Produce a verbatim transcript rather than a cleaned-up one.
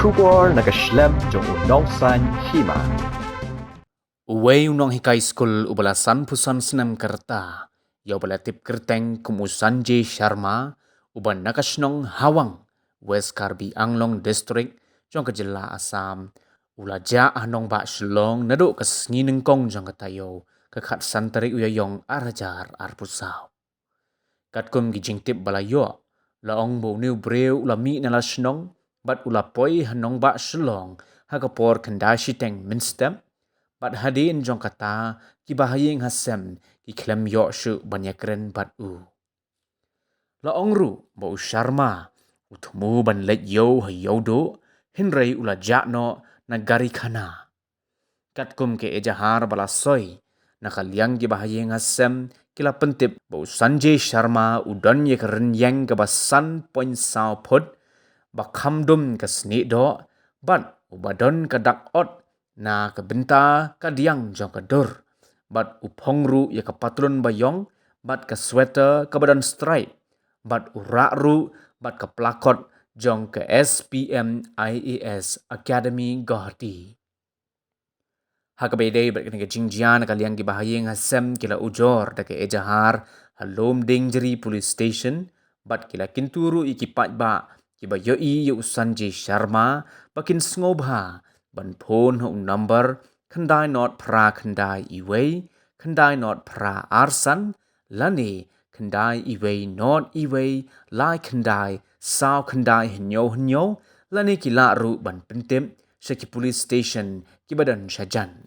Khubor na ka shlem jong u nongsan hima. Uwei u nonghikai skul uba la san phew san snem ka rta, ïa uba la tip kyrteng kum u Sanjay Sharma, uba na ka shnong Hawang, West Karbi Anglong District, jong ka jylla Assam, u la jah ha nongbah Shillong naduh ka sngi nyngkong jong ka taïew, ka khatsan tarik u Ïaïong ar hajar arphew saw. Katkum ki jingtip ba la ïoh, la ong ba une u briew u la mih na la shnong, bad u la poi ha nongbah Shillong ha ka por khyndai shiteng mynstep, bad hadien jong kata, ki bahaïing hasem ki khlem ïoh shuh ban ïakren bad u. La ong ruh ba u Sharma u thmu ban leit ïew ha ïewduh, hynrei u la jah noh na gari khana. Katkum ka ejahar ba la soi na ka liang ki bahaïing hasem, ki la pyntip ba u Sanjay Sharma u don ïa ka rynïeng kaba san point saw phut, ba kham dum ka snieh doh, bad uba don ka dak ot na ka bynta kadiang jong ka dur, bad u phong ruh ïa ka patlun baïong bad ka sweater kaba don stripe, bad u rah ruh bad ka plakot jong ka S P M I A S Academy Guwahati. Ha kaba ïadei bad kane ka jingjia na ka liang ki bahaïing hasem, ki la ujor da ka ejahar ha Lumdiengjri Police Station, bad ki la kyntu ruh ïa ki paidbah kiba ïohi ïa u Sanjay Sharma ba kin sngewbha ban phone ha u number khyndai not phra khyndai uwei, khyndai not phra ar san, lane khyndai uwei not uwei, lai khyndai saw khyndai hynñiew hynñiew, lane ki lah ruh ban pyntip sha ki police station kiba don shajan.